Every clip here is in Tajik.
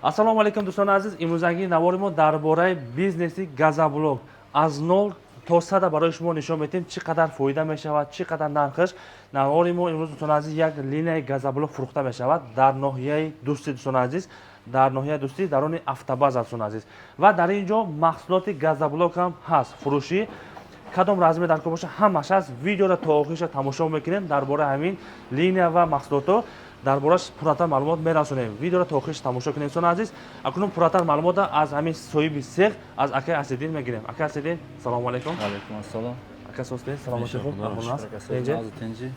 Ассалому алайкум, дӯстони азиз. Имрӯзанги навори мо дар бораи бизнеси газоблок аз нол то сада барои шумо нишон медиҳем, чӣ қадар фоида мешавад, чӣ қадар нархаш. Навори мо имрӯз, дӯстони азиз, як линияи газоблок фурӯхта мешавад дар ноҳияи Дӯстӣ, дӯстони азиз, дар ноҳияи Дӯстӣ, дарони автобаза, дӯстони азиз. Ва дар ин ҷо маҳсулоти газоблок ҳам ҳаст фурӯшӣ. Кадом размер дар кор боша, ҳамаш ҳаст. Видеоро то охириша тамошо мекунем. Дар бораи ҳамин линия ва маҳсулотҳо дар борааш пурратар маълумот мерасонем. Видеоро то охириш тамошо кунем, дӯстони азиз. Акнун пурратар маълумота аз ҳамин соҳиби цех, аз акаи Асиддин мегирем. Акаи Асиддин, салому алайкум. Алайкум ассалом. Ака, состед, саломати, хуб аст?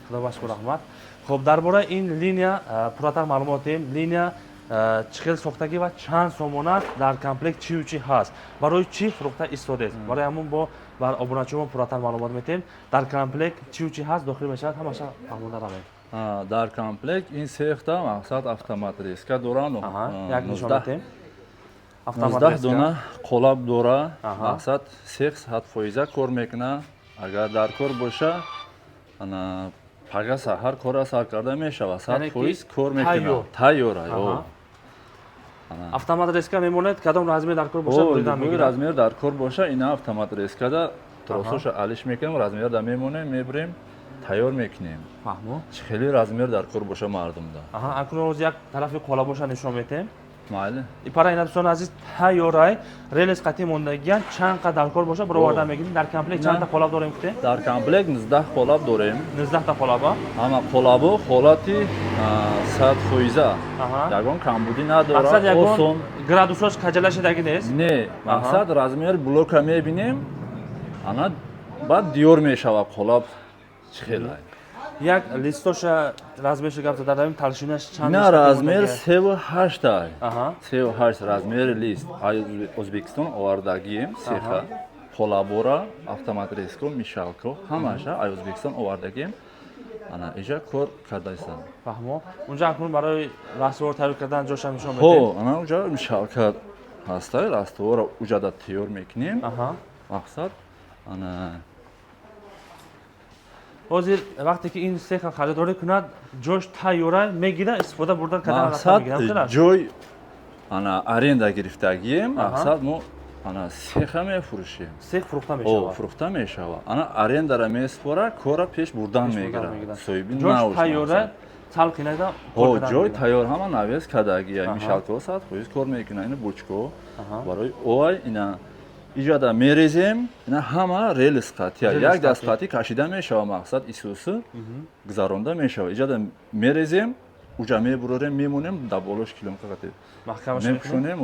Худо ба шукр, раҳмат. Хуб, дар бораи ин линия пурратар маълумот диҳем. Линия чӣ хел сохтагӣ ва чанд сомон аст, дар комплект чию чӣ ҳаст, барои чӣ фурӯхта истодед? Барои ҳамун бо бар обуначиҳо пурратар маълумот метиҳем. Дар комплект чию чӣ ҳаст, дохил мешавад, ҳамаша фаҳмонда равем. Дар комплект ин цехта, мақсад, автомат резка доранд. Як нишон метиҳем. 19 дона қолаб дора. Мақсад, цех 100% кор мекунад. Агар дар кор боша, ана пага саҳар кора сар карда мешавад, 100% кор мекунад, тайёра. Автомат резка мемонад, кадом размер дар кор бошад? Размер дар кор боша, ина автомат резкада тросоша алиш мекунем, размер да мемонем, мебирем, тайёр мекунем. Фаҳмо. Чӣ хеле размер дар кор боша мардумда. Акнун ҳозир як тарафи қолабоша нишон метиҳем. Майли. Ипара, ина, дӯстони азиз, тайёрай, рельс қатӣ мондагиян. Чанд қад дар кор боша, бароварда мегирем. Дар комплект чандта қолаб дорем, гуфте? Дар комплект 19 қолаб дорем. 19-та қолаба. Ҳама қолабо ҳолати 100%, ягон камбудӣ надорад, осон. Градусош каҷала шидаги нест? Не, мақсад, размер блока мебинем, ана баъд диёр мешавад қолаб чӣ хелай. Як листоша размершо гап зада равем, толщинаш чанд? На, размер 3,8-ай, 3,8 размери лист. Ӯзбекистон овардагием цеха, қолабора, автомат резко, мешалко, ҳамаша ай Ӯзбекистон овардагием, ана иҷа кор кардаистам. Фаҳмо. Унҷа акнун барои раствор тайёр кардан ҷоша нишон медиҳем. Ана уҷа мешалка ҳастай, растворро уҷада тайёр мекунем. Мақсад, ана. Ҳозир вақте ки ин цеха харидорӣ кунад, ҷош тайёра, мегира, истифода бурдан. Мақсад, ҷой ана аренда гирифтагием. Мақсад, мо ана цеха мефурӯшем. Цех фурӯхта мешавад. Фурӯхта мешавад. Ана арендара месупора, кора пеш бурдан мегирад соҳиби. Ҷош тайёра, салқинада. Ҷой тайёр, ҳама навес кардагия, мешалкаҳо 100% кор мекунад, ина бочкаҳо барои ой. Ина иҷода мерезем, ина ҳама рельс қатия, як даст қатӣ кашида мешавад. Мақсад, исуси гузаронда мешавад. Иҷода мерезем, уҷа мебурорем, мемонем, дар болош клеёнка қатӣ мепӯшонем,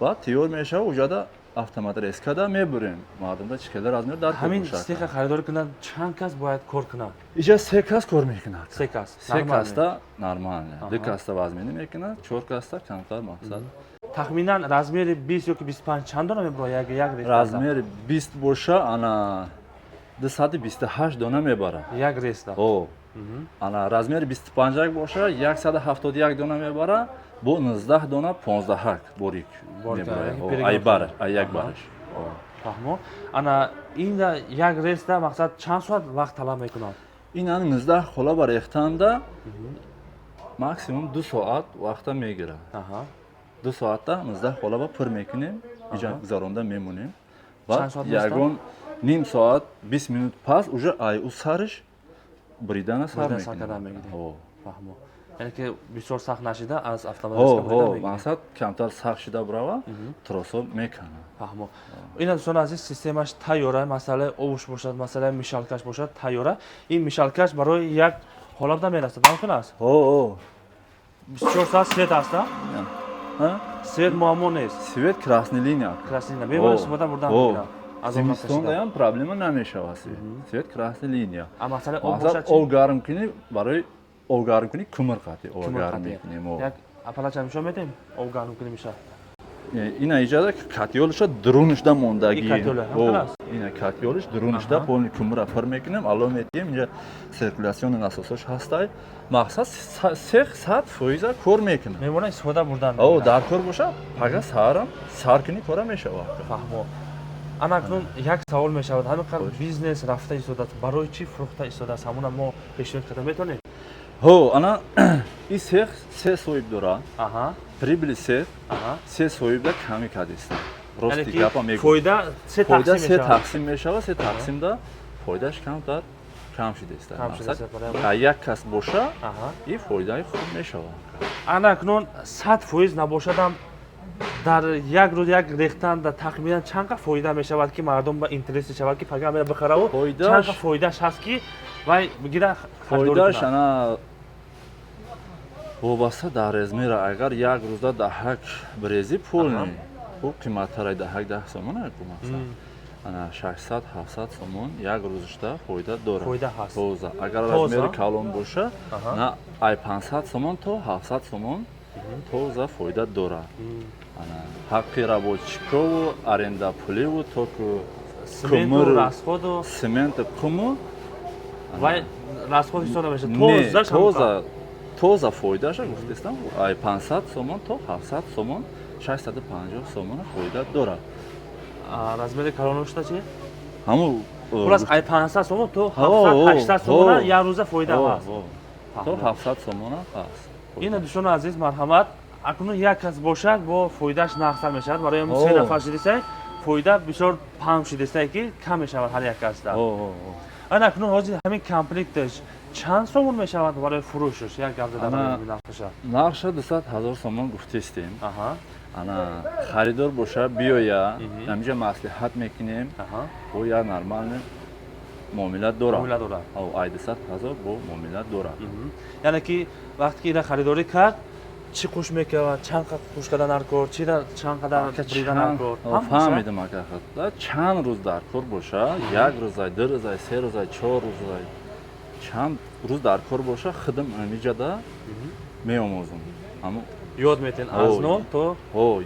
баъд тайёр мешавад. Уҷада автомат резкада мебурем, мардумда чӣ хеле размер дар. Ҳамин цеха харидорӣ кунад, чанд кас бояд кор кунад? Иҷа се кас кор мекунад. Се кас? Се каста нормально, ду каста вазминӣ мекунад, чор каста камтар, мақсад. Тахминан размери 20 ёки 25 чанд дона мебурад як? Размери 20 боша, ана 228 дона мебарад. Як резда? О, ана размери 25 боша, 171 дона мебарад, бо 19 дона 15 борик мебарад, ай бараш, ай як бараш. Фаҳмо. Ана ин як резда, мақсад, чанд соат вақт талаб мекунад? Ин ани 19 қолаба рехтанда максимум 2 соат вақта мегирад. 2 соата 19 қолаба пур мекунем, иҷа гузаронда мемонем. Баъд ягон ним соат, 20 минут пас уже ай ӯ сариш буридана сар мекунем. Фаҳмо, яъне ки бисёр сахт нашида аз автомат. Мақсад, камтар сахт шида бурава, тросо меканад. Фаҳмо. Ина, дӯстони азиз, системаш тайёра. Масъалаи овуш бошад, масъалаи мешалкаш бошад, тайёра. Ин мешалкаш барои як ҳолат намерасад, мумкин аст? 24 соат свет аста, свет муаммо нест? Свет красный линия. Красный линия, бемалол истифода бурдан мумкин. Зимистондаям проблема намешавад, свет красный линия. А масъалаи об бошад? Об гарм кунӣ, барои об гарм кунӣ кӯмир қатӣ об гарм мекунем. Як аппаратча нишон медиҳем, об гарм кунӣ мешавад. Ина иҷада котёлша дурунишда мондагӣ. Ина котёлиш дурунишда, полный кӯмира пур мекунем, ало метиҳем. Инҷа циркуляционный насосош ҳастай. Мақсад, цех 100% кор мекунад. Мемона истифода бурдан. О, дар кор боша, пага саҳарам сар кунӣ, кора мешавад. Фаҳмо. Ана акнун як савол мешавад: ҳамин қадр бизнес рафта истодааст, барои чӣ фурӯхта истодааст? Ҳамона мо пешниҳод карда метавонем? Ҳо, ана и сех се соҳиб дора. Прибыли сех се соҳибда ками кардиста. Рости гапа мегӯ. Фоида се тақсим се тақсим мешава, се тақсимда фоидаш камтар кам шудааст. Як кас боша, и фоидаи хуб мешава. Ана акнун 100% набошадам, дар як рӯз як рехтан дар тахминан чанд қа фоида мешавад, ки мардум ба интерес шавад, ки пага мера бихараву чанд қа фоидаш ҳаст, ки вай бигира? Фоидаш ана вобаста дар размера. Агар як рӯза даҳак брези, полный хуб қиматтараи даҳак 10 сомон ку, ана 600 700 сомон як рӯзашда фоида дорад. Фоида ҳаст. Тоза. Агар размери калон боша, на ай 500 сомон то 700 сомон тоза фоида дорад. Ҳаққи рабочикову, аренда пуливу, току расходу, сементу, қуму. Вай расход ҳисоб намешавад. Тоза, тоза фоидаша гуфтестам, ай 500 сомон то 700 сомон, 650 сомона фоида дорад. Размери калонушта чи? Ҳаму. Хулас, ай 500 сомон то 700 800 сомона як рӯза фоида ҳаст. То 700 сомона ҳаст. Ина, дӯстони азиз, марҳамат. Акнун як кас бошад, бо фоидааш нақстар мешавад. Барои ҳамин се нафар шидисай, фоида бисёр паҳм шидисай, ки кам мешавад ҳар як касда. Ана акнун ҳозир ҳамин комплекташ чанд сомон мешавад барои фурӯшаш? Як гап зада нархаша. Нархша 200 000 сомон гуфтистем. Ана харидор боша, биёя, ҳаминҷа маслиҳат мекунем, бо як нормальный муомила дорад. Муомила дорад. Ай 200 000 бо муомила дорад. Яъне ки вақте ки ина харидорӣ кард, чӣ қуш мекавад, чанд қад қуш кардан дар кор, чи чанд қадар буридан дар кор? Фаҳмидам, ака. Чанд рӯз дар кор боша, як рӯзай, 2 рӯзай, 3 рӯзай, 4 рӯзай, чанд рӯз дар кор боша, худам ҳамиҷада меомӯзам. Ёд метен аз нол то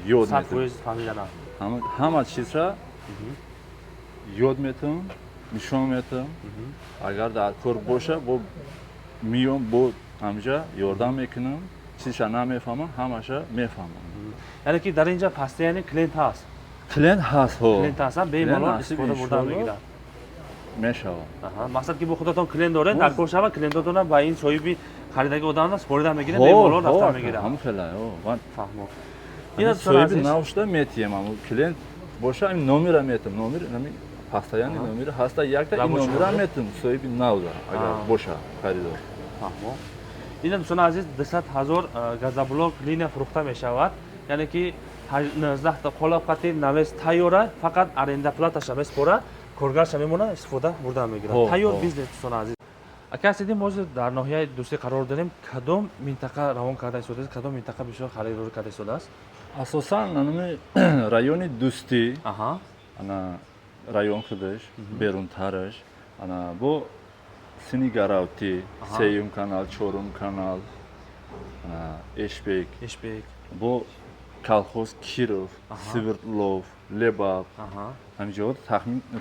ёд 100% фаҳмиданам. Ҳама чизра ёд метавам, нишон метавам. Агар дар кор боша, бо миём, бо ҳамиҷа ёрдам мекунам. Чизша намефаҳмам, ҳамаша мефаҳмам. Яъне ки дар инҷа постоянный клиент ҳаст? Клиент ҳаст, ҳо. Клиент ҳаст, бемалол истифода бурдан мегирад. Мешавад. Мақсад ки бо худатон клиент доред, дар кор шава, клиентотона ба ин соҳиби харидаги одамна супорида мегирад, бемалол рафта мегирад. Ҳамун хела. Фаҳмо. Соҳиби навшуда метиҳем. Ҳамун клиент боша, ин номера метам, номер ҳамин постоянный номер ҳаста якта, ин номера метам соҳиби навда, агар боша харидор. Фаҳмо. Ина, дӯстони азиз, 200 000 газоблок линия фурӯхта мешавад, яъне ки 19та қолаб қати навес тайёра, фақат аренда платаша меспора, коргарша мемона, истифода бурда мегирад. Тайёр бизнес, дӯстони азиз. Ака Асидин, мо дар ноҳияи Дӯстӣ қарор дорем. Кадом минтақа равон карда истодааст, кадом минтақа бисёр харидорӣ карда истодааст? Асосан анами райони Дӯстӣ, ана район худаш, берунтараш, ана бо Сини Гаравтӣ, сеюм канал, чорум канал, Эшбек. Эшбек. Бо колхоз Киров, Свердлов, Лебаб, ҳаминҷоҳо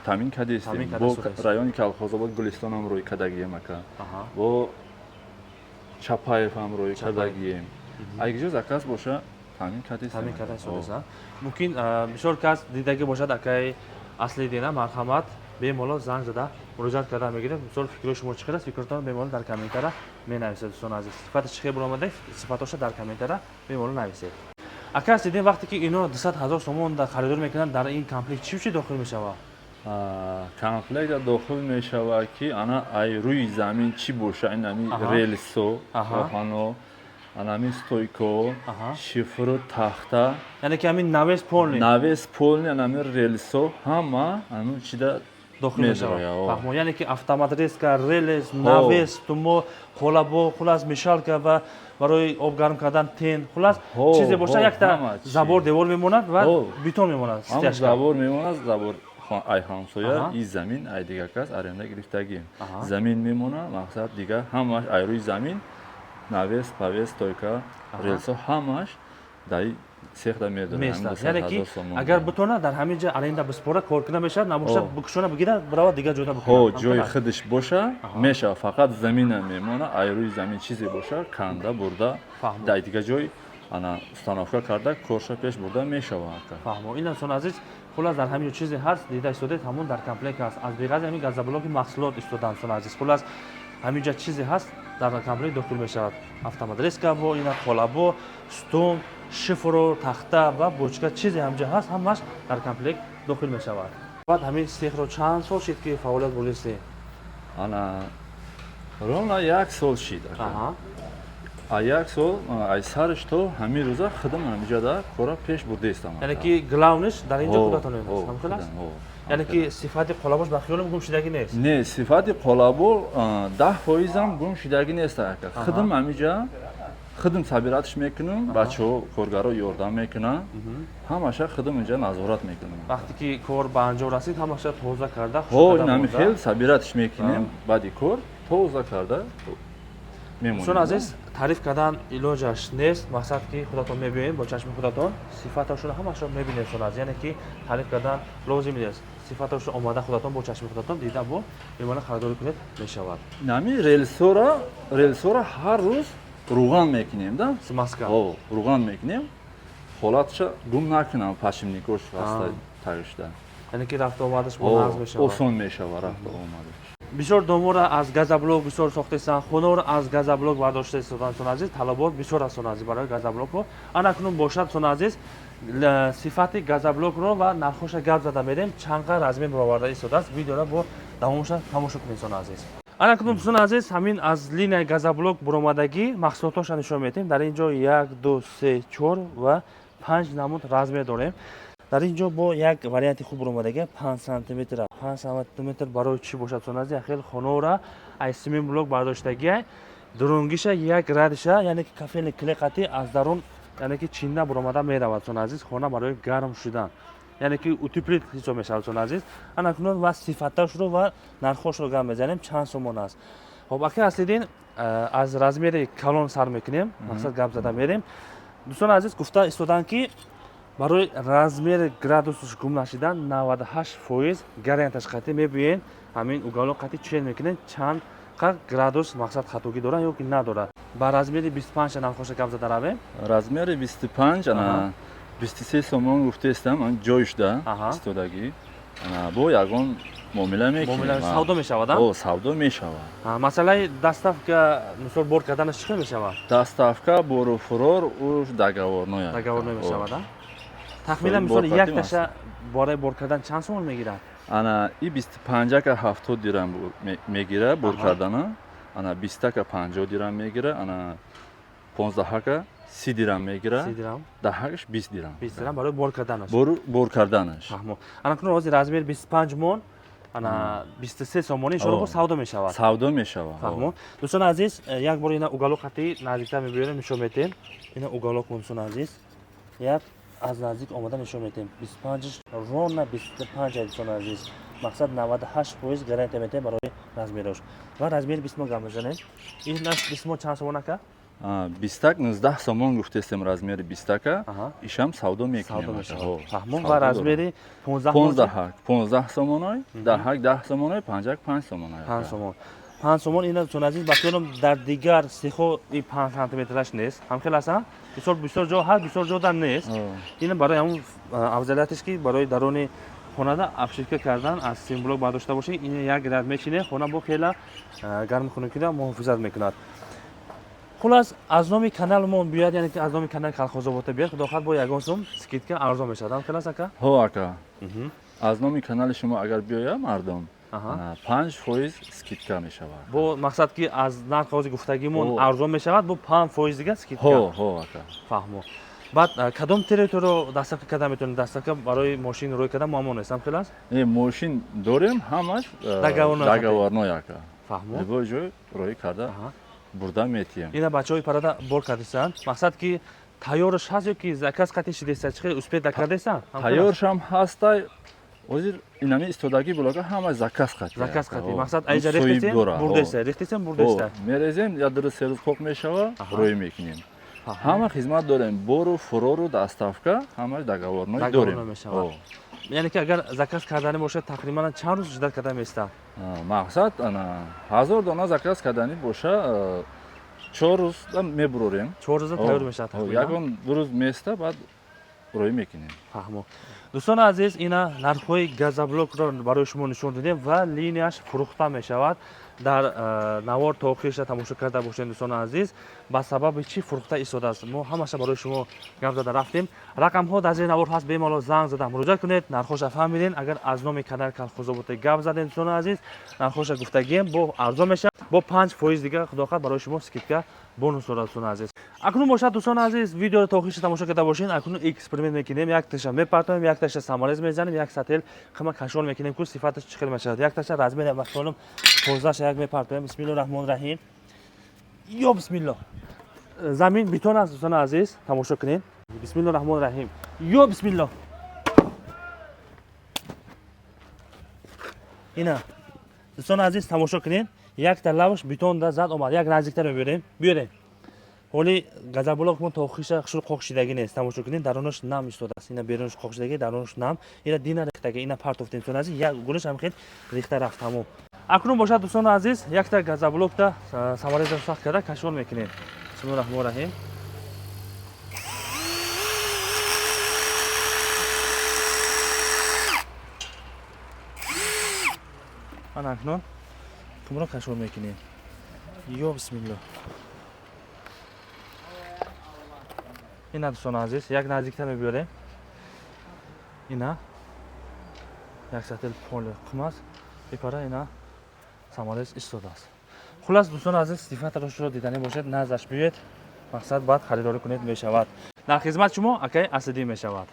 таъмин кардистем. Бо райони Колхозобод, Гулистонам рӯй кардагием, ака, бо Чапаевам рӯй кардагием. Агиҷо заказ боша, таъмин кардистем. Таъмин карда. Мумкин бисёр кас дидагӣ бошад акаи Аслидина, марҳамат, бемалол занг зада муроҷиат карда мегиред. Мисол, фикрҳои шумо чӣ хел аст? Фикротонро бемалол дар комментара менависед, дӯстони азиз. Сифати чӣ хел баромада, сифатоша дар комментара бемалол нависед. Ака Аслидин, вақте ки ино 200 000 сомон харидорӣ мекунанд, дар ин комплект чӣ чӣ дохил мешавад? Комплекта дохил мешавад, ки ана ай рӯи замин чӣ боша, ин ами релсо, оҳано, анами стойко, шифру тахта. Яъне ки ҳамин навес полный? Навес полный, анами релсо, ҳама anu чида. Дохил мешавад. Фаҳмо, яъне ки автоматрезка, релс, навес, тумо, қолабо, хулас, мешалка ва барои об гарм кардан тен, хулас, чизе боша, якта забор, девор мемонад ва бетон мемонад. Забор мемонад, забор ай ҳамсоя, и замин ай дигар кас аренда гирифтагим, замин мемонад. Мақсад, дигар ҳамаш ай рӯи замин навес, павес, стойка, релсо, ҳамаш дар сехда медорад. Яъне ки агар битонад, дар ҳамин ҷа аренда биспора, кор кунда мешавад, набошад, бикушона, бигирад, биравад дигар ҷода. Бикунад. Ҷои худаш боша, мешавад, фақат замина мемона. Ай рӯи замин чизе боша, канда бурда, дар дигар ҷой ана установка карда, корша пеш бурда мешавад. Фаҳмо. Ин, дӯстони азиз, хулас, дар ҳамин ҷо чизе ҳаст, дида истодед, ҳамон дар комплект ҳаст. Аз беғази ҳамин газоблоки маҳсулот истодан, дӯстони азиз. Хулас, ҳамин ҷа чизе ҳаст. Дар комплект дохил мешавад автомадрезка бо ина, қолабо, стун, шифру, тахта ва бочка, чизе ҳамҷа ҳаст, ҳамаш дар комплект дохил мешавад. Баъд ҳамин цехро чанд сол шид, ки фаъолият бурдистед? Ана, ровно як сол шид. А як сол ай сарш то ҳамин рӯза худам ҳамиҷода кора пеш бурдаистам. Яъне ки главныйш дар инҷо худатон ҳамхел аст, яъне ки сифати қолабош ба хиёлам гум шудагӣ нест. Не, сифати қолабо 10%-ам гум шудагӣ нест, ака. Худам ҳамиҷа худам собиратьш мекунам, бачаҳо, коргаро ёрдам мекунанд, ҳамаша худам инҷа назорат мекунам. Вақте ки кор ба анҷом расид, ҳамаша тоза карда. Ҳо, ин хел собиратьш мекунем, баъди кор тоза карда. Дӯстон азиз, таъриф кардан илоҷаш нест. Мақсад, ки худатон мебинед, бо чашми худатон сифаташро ҳамашро мебинед азиз. Яъне ки таъриф кардан лозим нест, сифаташро омада худатон бо чашми худатон дида, бо бемалол харидорӣ кунед мешавад. Нами рельсора ҳар рӯз руған мекунем да. Смазка. Руған мекунем, ҳолатша гум накунам, подшипникош аста тагишда. Яъне ки рафту омадаш бо нағз мешавад. Осон мешавад рафту омадаш. Бисёр домора аз газоблок бисёр сохтестанд, хонаро аз газоблок бардошта истоданд. Дӯстони азиз, талабот бисёр аст, дӯстони азиз, барои газоблокҳо. Ана акнун бошад, дӯстони азиз, сифати газоблокро ва нархоша гап зада мерем, чанд қа размер бароварда истодааст. Видеоро бо давомша тамошо кунед, дӯстони азиз. Ана акнун, дӯстони азиз, ҳамин аз линияи газоблок буромадагӣ маҳсулотоша нишон медиҳем. Дар ин ҷо як, ду, се, чор ва панҷ намуд размер дорем. Дар ин ҷо бо як варианти хуб буромадагӣ 5 сантиметр. 5 сантиметр барои чӣ бошад, дӯстони азиз? Хел хонора аз цемент блок бардоштагия, дурунгиша як радиша, яъне ки кафельный клей қати аз дарун, яъне ки чинда буромада меравад, дӯстони азиз. Хона барои гарм шудан, яъне ки утеплит ҳисоб мешавад, дӯстони азиз. Ана акнун ва сифаташро ва нархошро гап мезанем, чанд сомон аст. Хоб, аки Аслиддин, аз размери калон сар мекунем, мақсад гап зада мерем. Дӯстони азиз, гуфта истоданд, ки барои размери градусш гум нашидан 98% гарантияш қатъӣ. Мебиёен, ҳамин уголок қатъӣ чен мекунем, чанд қа градус, мақсад, хатогӣ дорад ё ки надорад. Ба размери 25 нархоша гап зада равем. Размери 25, ана, 23 сомон гуфтаистам, ҷойшда истодагӣ. Бо ягон муомила мекунем. Савдо мешавад? О, савдо мешавад. Масъалаи доставка, мисол, бор карданаш чӣ хел мешавад? Доставка, бору фурор уж договорной. Договорной мешавад. Тахминан, мисол, як таша бораи бор кардан чанд сомон мегирад? Ана, и 25-ака 70 дирам мегира бор кардана, ана, 20-ака 50 дирам мегира, ана, 15-ака 30 дирам мегира, 10-акаш 20 дирам. 20 дирам барои бор карданаш. Бор карданаш. Фаҳмо. Ана кунун ҳозир размер 25 мон, ана, 23 сомонӣ, иншоалло, бо савдо мешавад. Савдо мешавад. Фаҳмо. Дӯстони азиз, як бор ина уголок қати наздиктар мебиёрем, нишон метем. Ина уголок, дӯстони азиз, як аз наздик омада нишон метем. 25, ровно 25, дӯстони азиз. Мақсад, 98% гарантия метем барои размерош. Ва размери 20 мо гап мезанем. Ин 20 мо чанд сомон, ака? 20-ак 19 сомон гуфтестем, размери 20-ака. Ишам савдо мекунем. Фаҳмон. Ва размери 15? 15-ак 15 сомоной, 10-ак 10 сомоной, 5-ак 5 сомоной. 5 сомон, 5 сомон. Ина, дӯстони азиз, ба хиёлам, дар дигар сехо и 5 сантиметраш нест. Ҳамхел ҳастан, бисёр бисёр ҷо ҳаст, бисёр ҷо дар нест. Ина барои ҳамун афзалиятеш, ки барои дарони хонада обшивка кардан аз цемблок бардошта бошед, ин як ряд мечине, хона бо хела гарми хунукида муҳофизат мекунад. Хулас, аз номи каналмон биёяд, яъне ки аз номи канали Калхозобота биёяд, худо хоҳад, бо ягон сум скидка, арзон мешавад. Ҳамхел аст, ака? Ҳо, ака, аз номи канали шумо агар биёяд мардум, 5% скидка мешавад. Бо мақсад, ки аз нархи ҳозир гуфтагимон арзон мешавад, бо 5% дига скидка. Ҳо, ҳо, ака. Фаҳмо. Баъд кадом территорияро доставка карда метавонед? Доставка барои мошин рӯй кардан муаммо нест, ҳамхел аст? Не, мошин дорем, ҳамаш договорной, ака. Фаҳмо. Любой ҷой роҳӣ карда бурда метиҳем. Ина бачаҳои парада бор кардисанд. Мақсад, ки тайёраш ҳаст ё ки заказ қатӣ шидеста, чӣ хел успеть накардесан? Тайёршам ҳастай. Ҳозир инами истодагӣ блока ҳама заказ қатӣ. Заказ қатӣ. Мақсад, айҷа рехтесем, бурдеста, рехтесем, бурдеста. Мерезем, як ду рӯз, 3 рӯз қоқ мешава, рӯй мекунем. Ҳама хизмат дорем, бору фурору, доставка ҳамаш договорной дорем. Яъне ки агар заказ карданӣ бошад, тақрибан чанд рӯз ждать карда меистад? Мақсад, ана, 1000 дона заказ карданӣ боша, 4 рӯзда мебурорем. 4 рӯза тайёр мешавад. Ягон ду рӯз места, баъд рӯй мекунем. Фаҳмо. Дӯстони азиз, ина нархҳои газоблокро барои шумо нишон додем ва линияш фурӯхта мешавад. Дар навор то охириша тамошо карда бошед, дӯстони азиз, ба сабаби чӣ фурӯхта истодааст, мо ҳамаша барои шумо гап зада рафтем. Рақамҳо дар зери навор ҳаст, бемалол занг зада муроҷиат кунед, нархоша фаҳмиден. Агар аз номи канали Калхозоботе гап задем, дӯстони азиз, нархоша гуфтагием, бо арзон мешавад, бо 5% дига худохоҳад барои шумо скидка, бонус дорад, дӯстони азиз. Акнун бошад, дӯстони азиз, видеоро то охириша тамошо карда бошед. Акнун эксперимент мекунем: якташа мепартоем, якташа саморез мезанем, як сател қима кашол мекунем, ку сифаташ чӣ хел мешавад. Якташа размер махсолум тозаша як мепартоем. Бисмилло раҳмон раҳим, ё бисмилло. Замин бетон аст, дӯстони азиз, тамошо кунед. Бисмилло раҳмон раҳим, ё бисмилло. Ина, дӯстони азиз, тамошо кунед, якта лавш бетонда зад омад. Як наздиктар мебиёрем, биёрем. Ҳоли газоблок мо то охириша хушрӯ қоқшидагӣ нест. Тамошо кунед, дарунаш нам истодааст. Ина берунаш қоқшидагӣ, дарунаш нам. Ина дина рехтагӣ, ина партофтем, дӯстони азиз, як гулаш ҳам хел рехта рафт, тамом. Акнун бошад, дӯстони азиз, якта газоблокта самореза сахт карда кашол мекунем. Бисмиллоҳи раҳмони раҳим. Ана, акнун қумро кашол мекунем, ё бисмилло. Ина, дӯстони азиз, як наздиктар мебиёрем. Ина, як сатил поли қум аст, бипара. Ина, саморез истодааст. Хуллас, дӯстони азиз, сифатро шуро диданӣ бошед, наздаш биёед, мақсад баъд харидорӣ кунед мешавад. Дар хизмат шумо акай Асидӣ мешавад.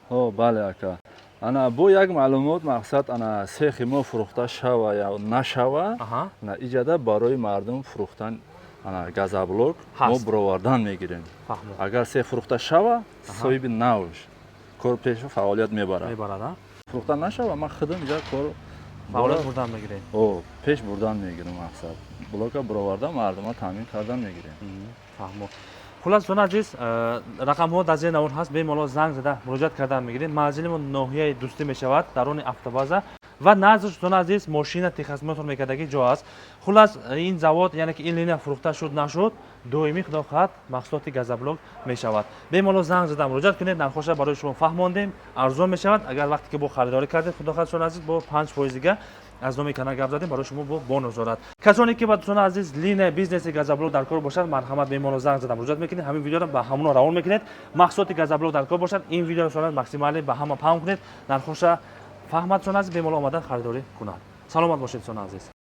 Ҳо, бале, ака. Ана, бо як маълумот, мақсад, ана, сехи мо фурӯхта шава ё нашава, ана, иҷада барои мардум фурӯхтан, ана, газоблок мо бировардан мегирем. Агар сех фурӯхта шава, соҳиби навш кор пеш фаъолият мебарад. Фурӯхта нашава, ман худам иҷа кор фаъолият бурдан мегирем. О, пеш бурдан мегирем, мақсад, блока бироварда мардума таъмин кардан мегирем. Фаҳмо. Хуллас, дӯстони азиз, рақамҳо дар зери навор ҳаст, бемалол занг зада муроҷиат кардан мегирем. Манзили мо ноҳияи Дӯстӣ мешавад, даруни автобаза ва наздиш, дӯстони азиз, мошина техосмотр мекардагӣ ҷо аст. Хуллас, ин завод, яъне ки ин линия фурӯхта шуд, нашуд, доимӣ, худо хоҳад, маҳсулоти газоблок мешавад. Бемалол занг зада муроҷиат кунед, нархоша барои шумо фаҳмондем, арзон мешавад. Агар вақте ки бо харидорӣ кардед, худо хоҳад, дӯстони азиз, бо 5% дига аз номи канал гап задем, барои шумо бо бонус дорад. Касоне ки ба, дӯстони азиз, линия бизнеси газоблок дар кор бошад, марҳамат, бемалол занг зада муроҷиат мекунед, ҳамин видеоро ба ҳамоно равон мекунед. Маҳсулоти газоблок дар кор бошад, ин видеоро сонад максимально ба ҳама паҳн кунед, нархоша фаҳмад, дӯстони азиз, бемалол омада харидорӣ кунад. Саломат бошед, дӯстони азиз.